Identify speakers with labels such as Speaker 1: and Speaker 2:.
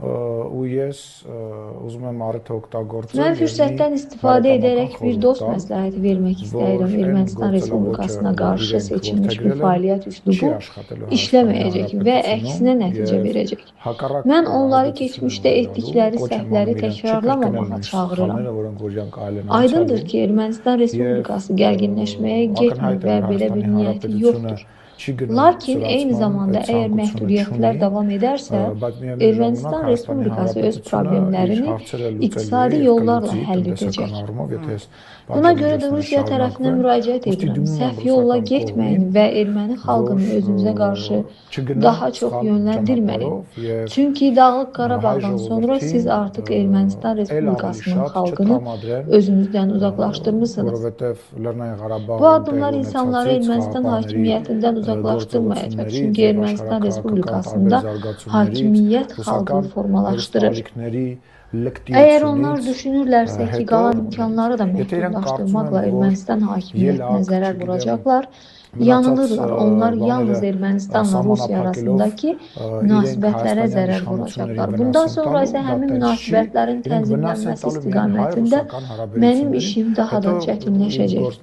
Speaker 1: Ու ես ուզում եմ առիթը օգտագործել
Speaker 2: Mən fürsətdən istifadə edərək bir dost məsləhəti vermək istəyirəm. Ermənistan Respublikasına qarşı seçilmiş bu fəaliyyət üslubu işləməyəcək və əksinə nəticə verəcək. Mən onları keçmişdə etdikləri səhvləri təkrarlamamağa çağırıram. Aydındır ki, Ermənistan Respublikası gərginləşməyə getmir və belə bir niyyəti yoxdur. Lakin eyni zamanda əgər məhdudiyyətlər davam edərsə, Ermənistan Respublikası öz problemlərini iqtisadi yollarla həll edəcək. Buna görə də Rusiya tərəfinə müraciət edirəm. Səhv yolla getməyin və erməni xalqını özünüzə qarşı daha çox yönləndirməyin. Çünki Dağlıq Qarabağdan sonra siz artıq Ermənistan Respublikasının xalqını özünüzdən uzaqlaşdırmısınız. Bu addımlar insanları Ermənistan hakimiyyətindən uzaqlaşdırmayacaq. Çünki Ermənistan Respublikasında hakimiyyət xalqı formalaşdırır. Əgər onlar düşünürlərsə ki, qalan imkanları da məhdudlaşdırmaqla Ermənistan hakimiyyətinə zərər vuracaqlar, yanılırlar. Onlar yalnız Ermənistanla Rusiya arasındakı münasibətlərə zərər vuracaqlar. Bundan sonra isə həmin münasibətlərin tənzimlənməsi istiqamətində mənim işim daha da çətinləşəcək.